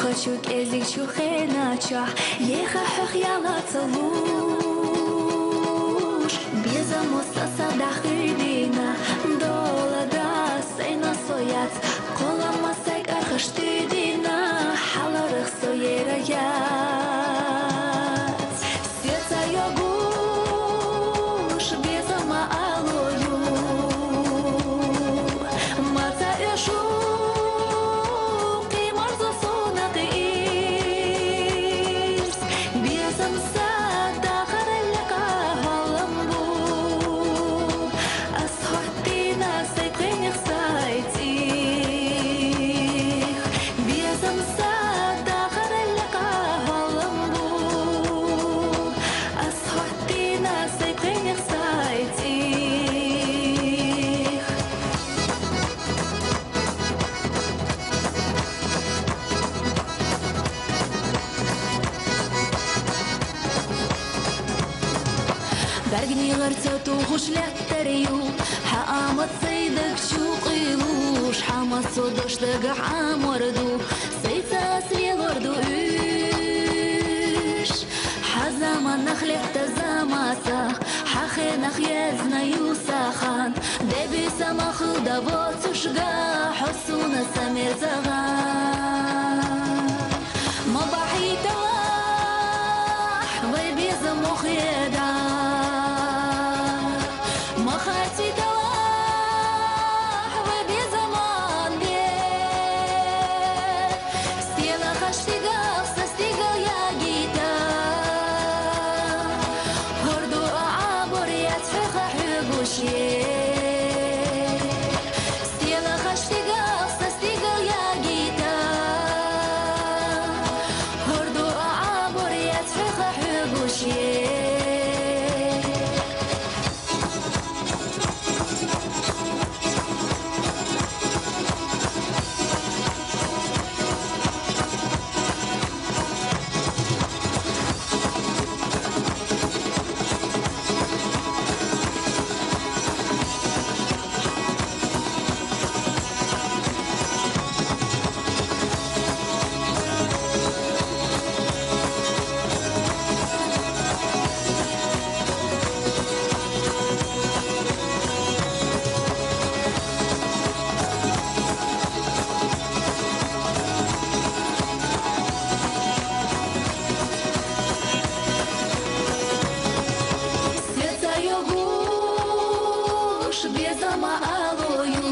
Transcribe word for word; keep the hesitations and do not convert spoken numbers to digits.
Чу кӀезиг чу хенача, еха хьох ялацалуш, безаму са садахъидина, доладас сайна сояц, къоламасай кӀархаш тидина, хӀаларах соераяц. Сеца йогуш безама алую, маца эшу къимарза сона къиирс. Безам садахъаралла къагьвалам бу, ас гьаттина сай къенех сай цӀих. Безам садахъаралла къагьвалам бу, ас гьаттина сай къенех сай цӀих. Даргни гъарца тухуш лехтарю, гьа амат сайдак чукъилуш, гьа масо дошдага гьамарду, сайцас леларду уьш. Гьа заманах лехта замасах, гьа хенах язна юсахан, дебиса махлда воцушга, хӀосуна са мерзагъа. Ма бахӀитала вай безам мухеда, ма хатитала вай безаман бе. Стела хаш дигал, сас дигал ягита. Гьорду а абур яц хьеха хьугуше. Стела хаш дигал, сас дигал ягита. Гьорду а абур яц хьеха хьугуше. Сеца йогуш безама алую,